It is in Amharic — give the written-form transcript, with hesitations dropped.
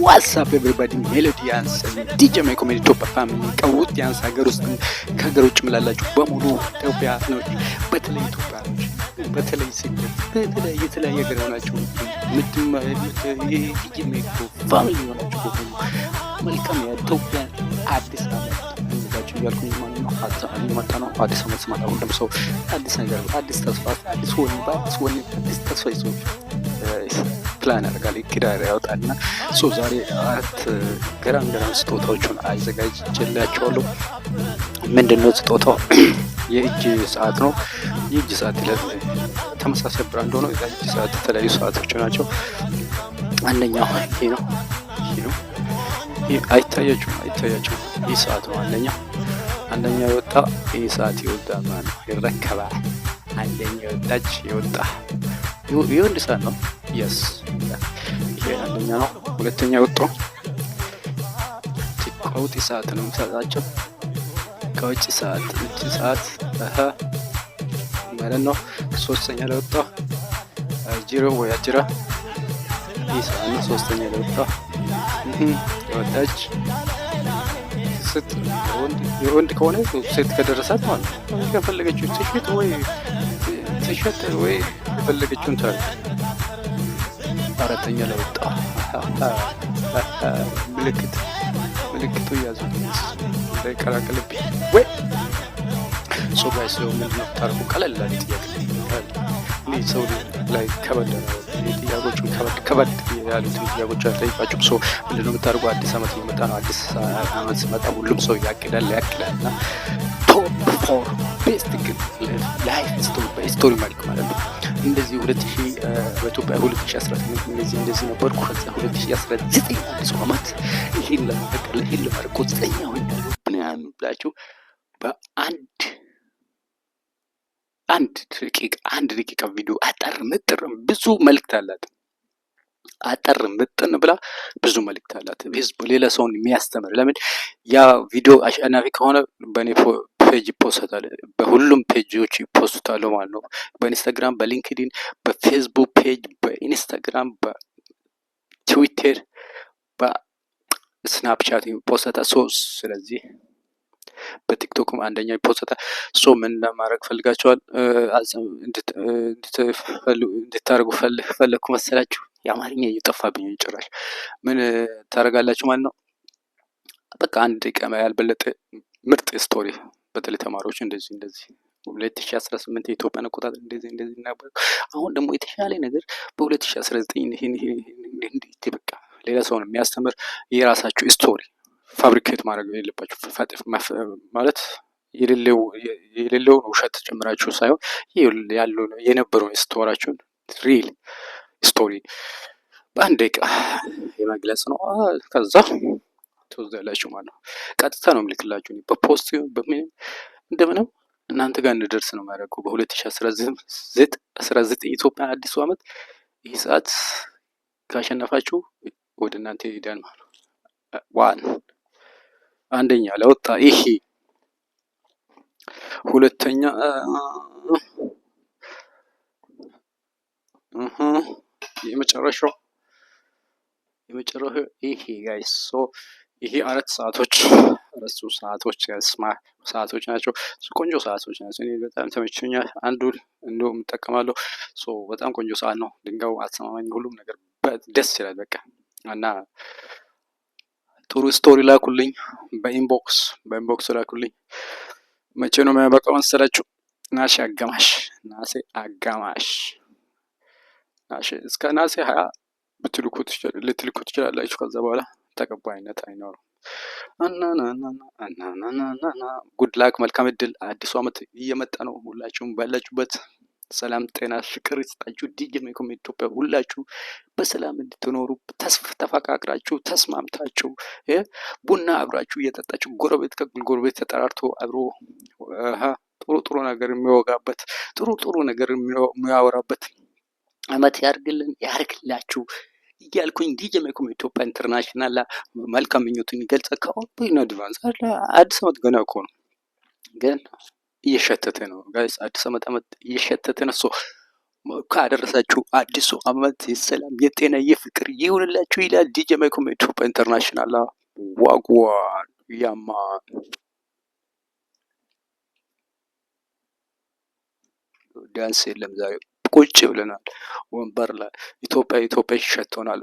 What's up everybody? ሜሎዲያንስ ዲጄ ማይኮ ኢትዮጵያ family ቀውጥ ሀገር ውስጥ ከሀገር ውጭ ምላላችሁ በሙሉ ኢትዮጵያኖች፣ በተለይ ኢትዮጵያኖች፣ በተለይ ስደት በተለይ የተለያየ ሀገር የሆናችሁ የዲጄ ማይኮ family የሆናችሁ በሙሉ መልካም የኢትዮጵያ አዲስ ዓመት ይሁንላችሁ እያልኩኝ ማለት ነው። አዲስ ዓመት እየመጣ ነው። አዲስ ዓመት ሲመጣ ሁሉም ሰው አዲስ ነገር፣ አዲስ ተስፋ፣ አዲስ ወኔ፣ በአዲስ ወኔ አዲስ ተስፋ ይዞ ፕላን ያደርጋል፣ እቅድ ያወጣል። እና so ዛሬ አራት ገራም ገራም ስጦታዎችን አዘጋጅቼላችኋለሁ። ምንድን ነው ስጦታው? የእጅ ሰዓት ነው። የእጅ ሰዓት ተመሳሳይ brand ሆኖ የእጅ ሰዓት የተለያዩ ሰዓቶች ናቸው። አንደኛው ይሄ ነው። ይሄ ነው። ይሄ አይታያችሁም? አይታያችሁም? ይህ ሰዓት ነው አንደኛው። አንደኛ የወጣ ይህ ሰዓት ይወጣ ማለት ነው፣ ይረከባል። አንደኛ የወጣች የወጣ የወንድ ሰዓት ነው። Yes፣ ይሄ አንደኛ ነው። ሁለተኛ የወጣው ቀውጢ ሰዓት ነው የሚሰጣቸው። ከውጭ ሰዓት እጅ ሰዓት ማለት ነው። ሶስተኛ ለወጣው ጅሮ ወይ አጅራ ይህ ሰዓት ነው። ሶስተኛ ለወጣው የወጣች ሴት፣ የወንድ ከሆነ ሴት ከደረሳት ማለት ነው። ከፈለገችው ትሽጥ ወይ ትሸጥ ወይ የፈለገችውን ታርግ። አራተኛ ለወጣ ምልክት ምልክቱ ያዙ እንዳይቀላቀልብኝ ወይ። So guys፣ ምንድን ነው ታርጉ? ቀለል ያለ ጥያቄ። እኔ ሰው ላይ ከበድ ጥያቄዎችን ከበድ ከበድ ያሉትን ጥያቄዎች አልጠይቃችሁም። So ምንድን ነው የምታደርጉ? አዲስ ዓመት እየመጣ ነው። አዲስ ዓመት ሲመጣ ሁሉም ሰው ያቅዳል ያቅዳል። እና top four best ግን life story በ story መልክ ማለት ነው። እንደዚህ 2000 በኢትዮጵያ 2018 እንደዚህ እንደዚህ ነበርኩ። ከዛ 2019 አዲሱ ዓመት ይሄን ለማድረግ ይሄን ለማድረግ ቁርጠኛ ሆኛለሁ ምናምን ብላችሁ በአንድ አንድ ደቂቃ ቪዲዮ አጠር ምጥር ብዙ መልእክት አላት። አጠር ምጥን ብላ ብዙ መልእክት አላት። ህዝቡ ሌላ ሰውን የሚያስተምር። ለምን ያ ቪዲዮ አሸናፊ ከሆነ በእኔ page ይፖስታል። በሁሉም page ኦች ይፖስታሉ ማለት ነው። በኢንስታግራም፣ በሊንክዲን፣ በፌስቡክ page፣ በኢንስታግራም፣ በትዊተር፣ በስናፕቻት ይፖስታል። So ስለዚህ በቲክቶክም አንደኛ ይፖስታል። So ምን ለማድረግ ፈልጋቸዋል እንድታደርጉ ፈለግኩ መሰላችሁ? የአማርኛ እየጠፋብኝ ጭራሽ። ምን ታደርጋላችሁ ማለት ነው? በቃ 1 ደቂቃ ያልበለጠ ምርጥ story፣ በተለይ ተማሪዎች እንደዚህ እንደዚህ 2018 የኢትዮጵያን አቆጣጠር እንደዚህ እንደዚህ ነበር። አሁን ደግሞ የተሻለ ነገር በ2019 ይሄን ይሄን በቃ ሌላ ሰውን የሚያስተምር የራሳችሁ story fabricate ማድረግ የለባችሁ ማለት የሌለውን ውሸት ጨምራችሁ ሳይሆን ያለው የነበረውን story ያችሁን real story በ1 ደቂቃ የመግለጽ ነው። ከዛ ትወስዳላችሁ ማለት ነው። ቀጥታ ነው የምልክላችሁ በ post በምን እንደምንም እናንተ ጋር እንድደርስ ነው የሚያደርገው። በ2019 ኢትዮጵያ አዲሱ ዓመት ይህ ሰዓት ካሸነፋችሁ ወደ እናንተ ይሄዳል ማለት ነው። One አንደኛ ለወጣ ይሄ፣ ሁለተኛ የመጨረሻው ይሄ guys። So ይሄ አራት ሰዓቶች አራቱ ሰዓቶች ሰዓቶች ናቸው። ቆንጆ ሰዓቶች ናቸው። እኔ በጣም ተመችቶኛል። አንዱን እንደውም እጠቀማለሁ። So በጣም ቆንጆ ሰዓት ነው። ድንጋዩ አስተማማኝ፣ ሁሉም ነገር ደስ ይላል። በቃ እና ጥሩ story ላኩልኝ፣ በ inbox ላኩልኝ። መቼ ነው የሚያበቃው መሰላችሁ? ነሐሴ አጋማሽ፣ ነሐሴ አጋማሽ፣ ነሐሴ እስከ ነሐሴ 20 ልትልኩ ትችላላችሁ። ከዛ በኋላ ተቀባይነት አይኖርም። እናናናናናናና good luck፣ መልካም እድል። አዲሱ ዓመት እየመጣ ነው። ሁላችሁም ባላችሁበት ሰላም፣ ጤና፣ ፍቅር ይስጣችሁ። ዲጄ ሜኮም ኢትዮጵያ ሁላችሁ በሰላም እንድትኖሩ ተፈቃቅራችሁ ተስማምታችሁ ቡና አብራችሁ እየጠጣችሁ ጎረቤት ከጎረቤት ተጠራርቶ አብሮ ጥሩ ጥሩ ነገር የሚወጋበት ጥሩ ጥሩ ነገር የሚያወራበት አመት ያርግልን ያርግላችሁ እያልኩኝ ዲጄ ሜኮም ኢትዮጵያ international መልካም ምኞቱን ይገልጻል። ከአሁኑ in advance። አዲስ አመት ገና እኮ ነው፣ ግን እየሸተተ ነው guys። አዲስ አመት አመት እየሸተተ ነው። So ካደረሳችሁ አዲሱ አመት የሰላም፣ የጤና፣ የፍቅር ይሁንላችሁ ይላል ዲጄ ማይኮም ኢትዮጵያ international። Wagwan yeah man። ዳንስ የለም ዛሬ፣ ቁጭ ብለናል ወንበር ላይ። ኢትዮጵያ ኢትዮጵያ ይሸቶናል።